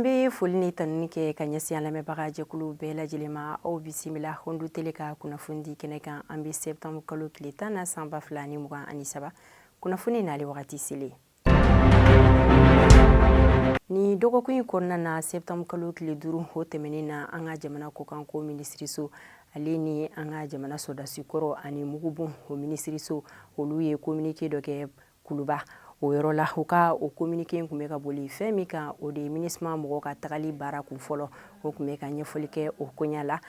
An bɛ foli ni tanuni kɛ ka ɲɛsin an lamɛnbaga jɛkulu bɛɛ lajɛlen ma. Aw bisimila Hondu Tele ka kunnafoni di kɛnɛ kan. An bɛ septembre kalo tile 10 na, san 2023. Kunnafoni n'ale wagati selen. Ni dɔgɔkun in kɔnɔna na, septembre kalo tile 5 o tɛmɛnen na, an ka jamana kɔkanko minisiriso ale ni an ka jamana sɔrɔdasi kɔrɔ ani mugubon o minisiriso, olu ye communiqué dɔ kɛ Kuluba. O yɔrɔ la, u ka o communiqué in tun bɛ ka boli fɛn min kan, o de ye MINUSMA mɔgɔw ka tagali baara kun fɔlɔ. O tun bɛ ka ɲɛfɔli kɛ o koɲa la.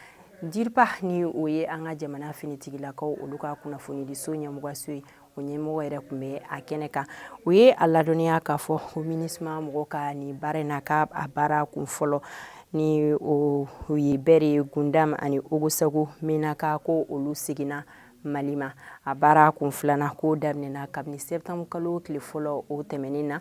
DIRPA, ni o ye an ka jamana finitigilakaw olu ka kunnafonidiso ɲɛmɔgɔso ye, o ɲɛmɔgɔ yɛrɛ tun bɛ a kɛnɛ kan. U ye a ladɔnniya k'a fɔ ko MINUSMA mɔgɔw ka nin baara in na, k'a a baara kun fɔlɔ, ni o ye Bɛri, Gundam ani Ogosagu, Menaka, ko olu seginna Mali ma. A baara kun filanan ko daminɛna kabini septembre kalo tile fɔlɔ o tɛmɛnen na,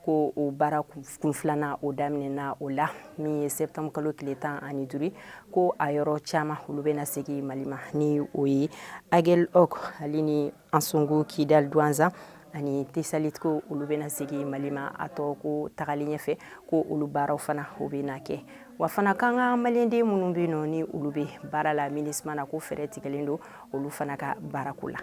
ko o baara kun filanan o daminɛna o la min ye septembre kalo tile 15, ko a yɔrɔ caman olu bɛna segin Mali ma, ni o ye Aguelhok ale ni Ansongo, Kidal, Douentza ani Tessalit, ko olu bɛna segin Mali ma. A tɔ ko tagalen ɲɛfɛ, ko olu baaraw fana o bɛna kɛ. Wa fana k'an ka maliyɛnden minnu bɛ yen nɔ, ni olu bɛ baara la MINUSMA na, ko fɛɛrɛ tigɛlen don olu fana ka baarako la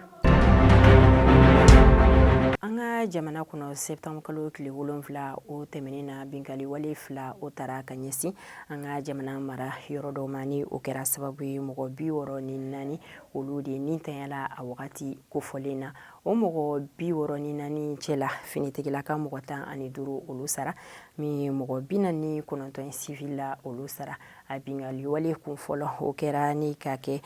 an ka jamana kɔnɔ. Septembre kalo tile 7 o tɛmɛnen na, binkanni wale fila o tara ka ɲɛsin an ka jamana mara yɔrɔ dɔw ma, ni o kɛra sababu ye mɔgɔ 64 olu de ni tanyala a wagati kofɔlen na. O mɔgɔ 64 cɛla, finitigilaka mɔgɔ 15 olu sara, min ye mɔgɔ 49 civil la olu sara. A binkanni wale kun fɔlɔ, o kɛra ni ka kɛ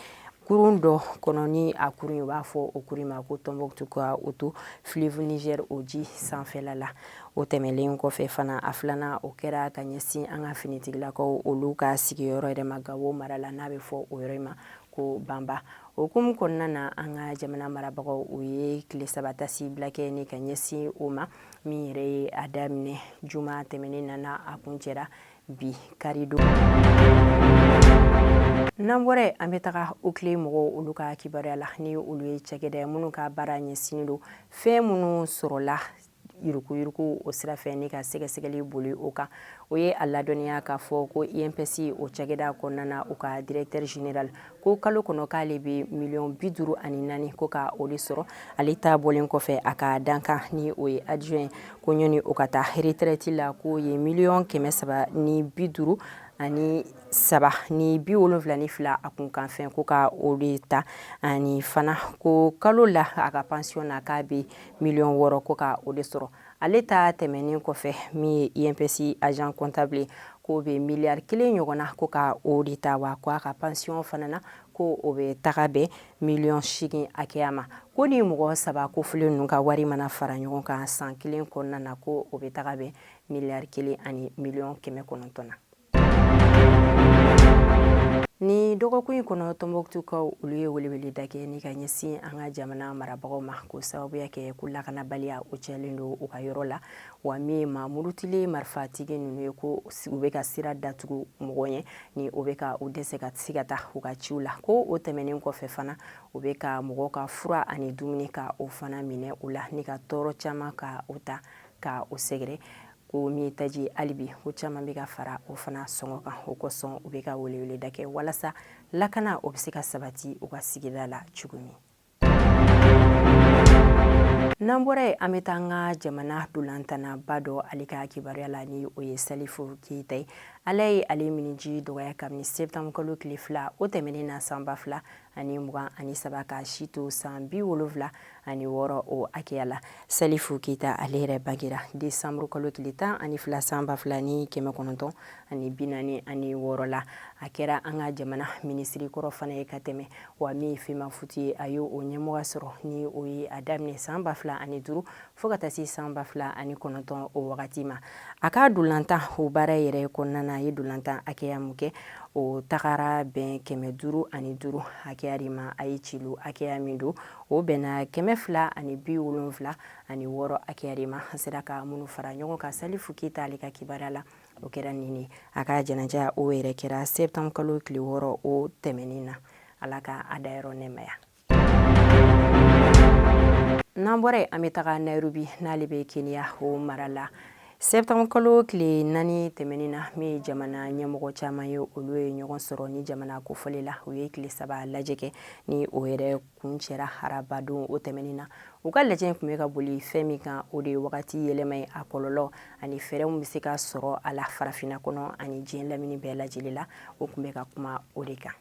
kurun dɔ kɔnɔ, ni a kurun u b'a fɔ o kurun ma ko Tombouctou, ka o to fleuve Niger o ji sanfɛla la. O tɛmɛlen kɔfɛ fana, a filanan o kɛra ka ɲɛsin an ka finitigilakaw olu ka sigiyɔrɔ yɛrɛ ma Gawo mara la, n'a bɛ fɔ o yɔrɔ ma ko Banba. O hukumu kɔnɔna na, an ka jamana marabagaw u ye tile 3 taasibila kɛ ni ka ɲɛsin o ma, min yɛrɛ ye a daminɛ juma tɛmɛnen na, n'a a kuncɛra bi karidon. N'an bɔra yen, an bɛ taga OCLEI mɔgɔw olu ka kibaruya la, ni olu ye cakɛda ye minnu ka baara ɲɛsinnen don fɛn minnu sɔrɔla yuruguyurugu o sira fɛ, ni ka sɛgɛsɛgɛli boli o kan. O ye a ladɔnniya k'a fɔ ko INPS o cakɛda kɔnɔna na, u ka directeur général ko kalo kɔnɔ k'ale bɛ miliyɔn 54 ko ka o de sɔrɔ. Ale ta bɔlen kɔfɛ, a ka dankan, ni o ye adjoint, ko ɲɔni o ka taa retraite la, k'o ye miliyɔn 353 ni 72 a kunkanfɛn ko ka o de ta. Ani fana ko kalo la, a ka pension na, k'a bɛ miliyɔn 6 ko ka o de sɔrɔ. Ale ta tɛmɛnen kɔfɛ, min ye INPS agent comptable, k'o bɛ miliyari 1 ɲɔgɔn na ko ka o de ta. Wa ko a ka pension fana na, ko o bɛ taga bɛn miliyɔn 8 hakɛya ma. Ko ni mɔgɔ saba kofɔlen ninnu ka wari mana fara ɲɔgɔn kan san kelen kɔnɔna na, ko o bɛ taga bɛn miliyari 1 ani miliyɔn 900 na. Ni dɔgɔkun in kɔnɔ, Tɔnbɔkutukaw olu ye weleweleda kɛ ni ka ɲɛsin an ka jamana marabagaw ma, ko sababuya kɛ ko lakanabaliya o cɛlen don u ka yɔrɔ la. Wa min ye maa murutilen marifatigi ninnu ye, ko u bɛ ka sira datugu mɔgɔ ɲɛ, ni o bɛ ka u dɛsɛ ka se ka taa u ka ciw la. Ko o tɛmɛnen kɔfɛ fana, u bɛ ka mɔgɔw ka fura ani dumuni ka o fana minɛ u la, ni ka tɔɔrɔ caman ka o ta ka o sɛgɛrɛ. Ko min ye taji hali bi, ko caman bɛ ka fara o fana sɔngɔ kan. O kosɔn u bɛ ka weleweleda kɛ walasa lakana o bɛ se ka sabati u ka sigida la cogo min. N'an bɔra yen, an bɛ taa an ka jamana ntolantannaba dɔ ale ka kibaruya la, ni o ye Salifu Keyita ye. Ala ye ale miniji dɔgɔya kabini septembre kalo tile 2 o tɛmɛnen na, san 2023, ka si to san 76 o hakɛya la. Salifu Keyita ale yɛrɛ bangera décembre kalo tile 12, san 2946 la. A kɛra an ka jamana minisiri kɔrɔ fana ye ka tɛmɛ. Wa min ye FEMAFOOT ye, a ye o ɲɛmɔgɔ sɔrɔ, ni o ye a daminɛ san 2005 fo ka taa se san 2009 o wagati ma. A ka ntolatan o baara yɛrɛ kɔnɔna na, a ye ntolatan hakɛya mun kɛ, o tagara bɛn 505 hakɛya de ma. A ye celu hakɛya min don, o bɛnna 276 hakɛya de ma. An sera ka minnu fara ɲɔgɔn kan Salifu Keyita ale ka kibaruya la, o kɛra nin ye. A ka janaja o yɛrɛ kɛra septembre kalo tile 6 o tɛmɛnen na. Ala ka a dayɔrɔ nɛmaya. N'an bɔra yen, an bɛ taga Nairobi, n'ale bɛ Kenya o mara la. Septembre kalo tile 4 tɛmɛnen na, min ye jamana ɲɛmɔgɔ caman ye, olu ye ɲɔgɔn sɔrɔ ni jamana kofɔlen la. U ye tile 3 lajɛ kɛ ni o yɛrɛ kuncɛra arabadon o tɛmɛnen na. U ka lajɛ in tun bɛ ka boli fɛn min kan, o de ye wagati yɛlɛma ye, a kɔlɔlɔ ani fɛɛrɛ min bɛ se ka sɔrɔ a la farafinna kɔnɔ ani diɲɛ lamini bɛɛ lajɛlen la. O tun bɛ ka kuma o de kan.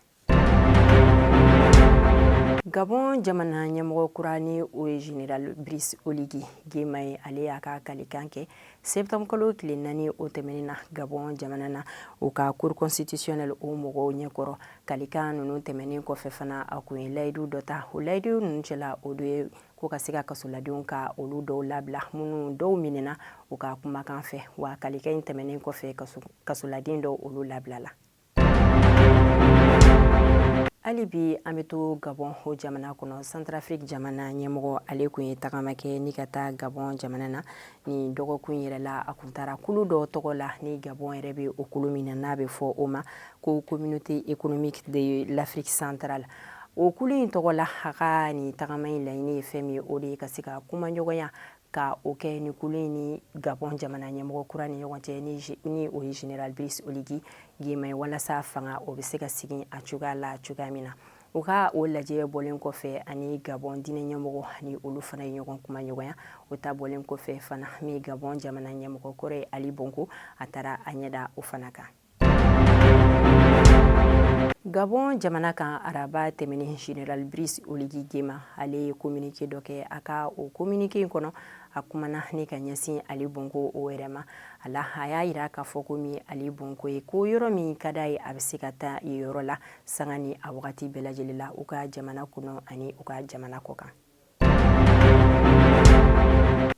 Gabon jamana ɲɛmɔgɔ kura ni o ye Général Brice Oligui Nguema ye, ale y'a ka kalikan kɛ septembre kalo tile 4 o tɛmɛnen na Gabon jamana na, u ka cour constitutionnelle o mɔgɔw ɲɛkɔrɔ. Kalikan ninnu tɛmɛnen kɔfɛ fana, a kun ye layidu dɔ ta. O layidu ninnu cɛla, o de ye ko ka se ka kasoladenw ka olu dɔw labila, minnu dɔw minɛna u ka kumakan fɛ. Wa kalikan in tɛmɛnen kɔfɛ, kasoladen dɔw olu labilala. Hali bi an bɛ to Gabon o jamana kɔnɔ. Centrafrique jamana ɲɛmɔgɔ, ale kun ye tagama kɛ ni ka taa Gabon jamana na ni dɔgɔkun yɛrɛ la. A kun taara kulu dɔ tɔgɔ la ni Gabon yɛrɛ bɛ o kulu min na, n'a bɛ fɔ o ma ko Communauté économique de l'Afrique centrale. O kulu in tɔgɔ la, a ka nin tagama in laɲini ye fɛn min ye, o de ye ka se ka kumaɲɔgɔnya ka o kɛ ni kulu in ni Gabon jamana ɲɛmɔgɔ kura ni ɲɔgɔn cɛ, ni o ye Général Brice Oligui Nguema ye, walasa fanga o bɛ se ka sigi a cogoya la cogoya min na. U ka o lajɛ bɔlen kɔfɛ, ani Gabon diinɛ ɲɛmɔgɔ ani olu fana ye ɲɔgɔn kumaɲɔgɔnya. O ta bɔlen kɔfɛ fana, min Gabon jamana ɲɛmɔgɔ kɔrɔ ye Ali Bongo, a taara a ɲɛda o fana kan Gabon jamana kan araba tɛmɛnen. Général Brice Oligui Nguema, ale ye communiqué dɔ kɛ. A ka o communiqué in kɔnɔ, a kumana ni ka ɲɛsin Ali Bongo o yɛrɛ ma. A la, a y'a yira k'a fɔ ko min Ali Bongo ye, ko yɔrɔ min ka d'a ye, a bɛ se ka taa yen yɔrɔ la sanga ni a wagati bɛɛ lajɛlen la, u ka jamana kɔnɔ ani u ka jamana kɔ kan.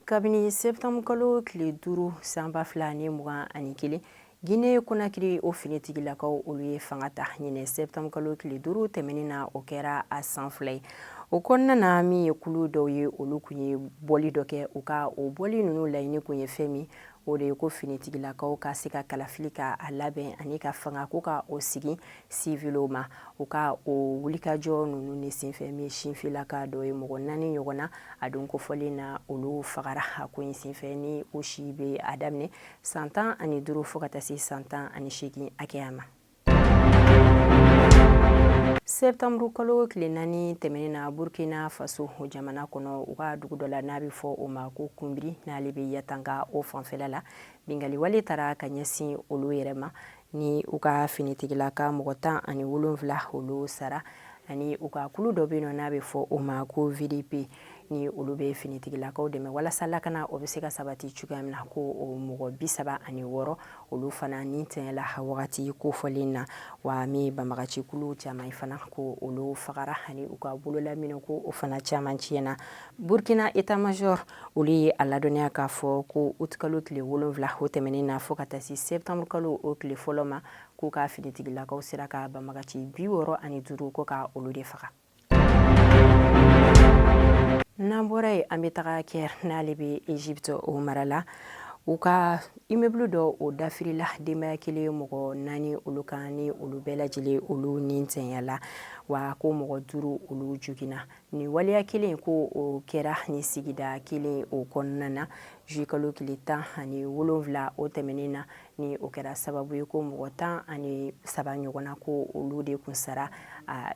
Kabini septembre kalo tile 5 san 2021, Guinée Conakry o finitigilakaw olu ye fanga ta ɲinɛ septembre kalo tile 5 tɛmɛnen na, o kɛra a san 2 ye. O kɔnɔna na, min ye kulu dɔw ye, olu kun ye bɔli dɔ kɛ. U ka o bɔli ninnu laɲini kun ye fɛn min, o de ye ko finitigilakaw ka se ka kalafili ka a labɛn ani ka fanga ko ka o sigi siviliw ma. U ka o wulikajɔ ninnu ni senfɛ, min sinfilaka dɔ ye, mɔgɔ 4 ɲɔgɔn na a don kofɔlen na, olu fagara a ko in senfɛ, ni o si bɛ a daminɛ san 15 fo ka taa se san 18 hakɛya ma. Septembre kalo tile 4 tɛmɛnen na, Burkina Faso jamana kɔnɔ, u ka dugu dɔ la n'a bɛ fɔ o ma ko Kunbiri, n'ale bɛ Yatanga o fanfɛla la, binkanniwale taara ka ɲɛsin olu yɛrɛ ma ni u ka finitigilaka mɔgɔ 17 olu sara, ani u ka kulu dɔ bɛ yen nɔ n'a bɛ fɔ o ma ko VDP, ni olu bɛ finitigilakaw dɛmɛ walasa lakana o bɛ se ka sabati cogoya min na, ko o mɔgɔ 36 olu fana ni tɛɲɛla wagati kofɔlen na. Wa min banbagacikulu caman fana, ko olu fagara ani u ka bololaminɛ ko o fana caman tiɲɛna. Burkina état major olu ye a ladɔnniya k'a fɔ ko utikalo tile 7 o tɛmɛnen na fo ka taa se septembre kalo o tile fɔlɔ ma, k'u ka finitigilakaw sera ka banbagaci 65 ko ka olu de faga. N'an bɔra yen, an bɛ taga Caire, n'ale bɛ Egypte o mara la. U ka immeuble dɔ o dafirila denbaya kelen mɔgɔ 4 olu kan, ni olu bɛɛ lajɛlen olu ni tɛɲɛla, wa ko mɔgɔ 5 olu joginna. Nin waleya kelen ko o kɛra ni sigida kelen o kɔnɔna na juillet kalo tile 17 o tɛmɛnen na, ni o kɛra sababu ye ko mɔgɔ 13 ɲɔgɔn na, ko olu de kun sara a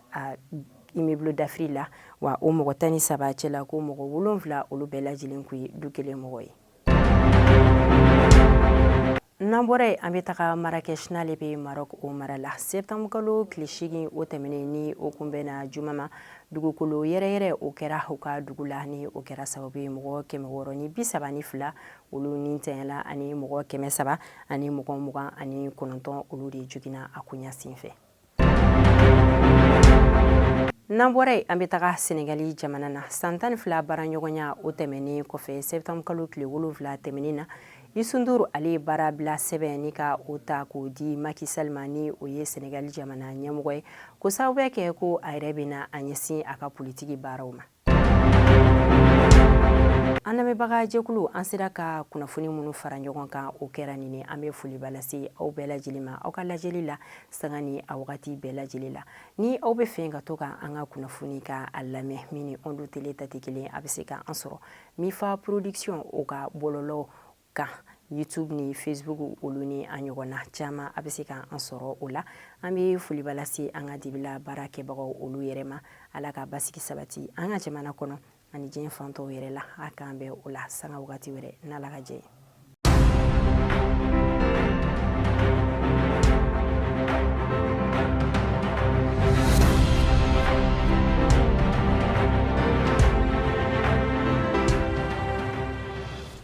immeuble dafiri la. Wa o mɔgɔ 13 cɛla, ko mɔgɔ 7 olu bɛɛ lajɛlen kun ye du kelen mɔgɔ ye. N'an bɔra yen, an bɛ taga Marrakech, n'ale bɛ Maroc o mara la. Septembre kalo tile 8 o tɛmɛnen, ni o kun bɛnna juma ma, dugukolo yɛrɛyɛrɛ o kɛra u ka dugu la, ni o kɛra sababu ye mɔgɔ 632 olu ni tɛɲɛla, ani mɔgɔ 329 olu de joginna a koɲa senfɛ. N'an bɔra yen, an bɛ taga Senegali jamana na. San 12 baaraɲɔgɔnya o tɛmɛnen kɔfɛ, septembre kalo tile 7 tɛmɛnen na, Youssou N'Dour ale ye baara bila sɛbɛn ni ka o ta k'o di Macky Sall ma, ni o ye Senegali jamana ɲɛmɔgɔ ye, ko sababuya kɛ ko a yɛrɛ bɛna a ɲɛsin a ka politiki baaraw ma. An lamɛnbaga jɛkulu, an sera ka kunnafoni minnu fara ɲɔgɔn kan, o kɛra nin ye. An bɛ foliba lase aw bɛɛ lajɛlen ma aw ka lajɛli la sanga ni a wagati bɛɛ lajɛlen la. Ni aw bɛ fɛ ka to ka an ka kunnafoni ka a lamɛn, min ni Onde Télé ta tɛ kelen, a bɛ se ka an sɔrɔ Mifa Production o ka bɔlɔlɔ kan. YouTube ni Facebook, olu ni a ɲɔgɔnna caman, a bɛ se ka an sɔrɔ o la. An bɛ foliba lase an ka dibila baara kɛbagaw olu yɛrɛ ma. Ala ka basigi sabati an ka jamana kɔnɔ ani diɲɛ fan tɔw yɛrɛ la. A k'an bɛn o la sanga wagati wɛrɛ, n'Ala ka jɛ ye.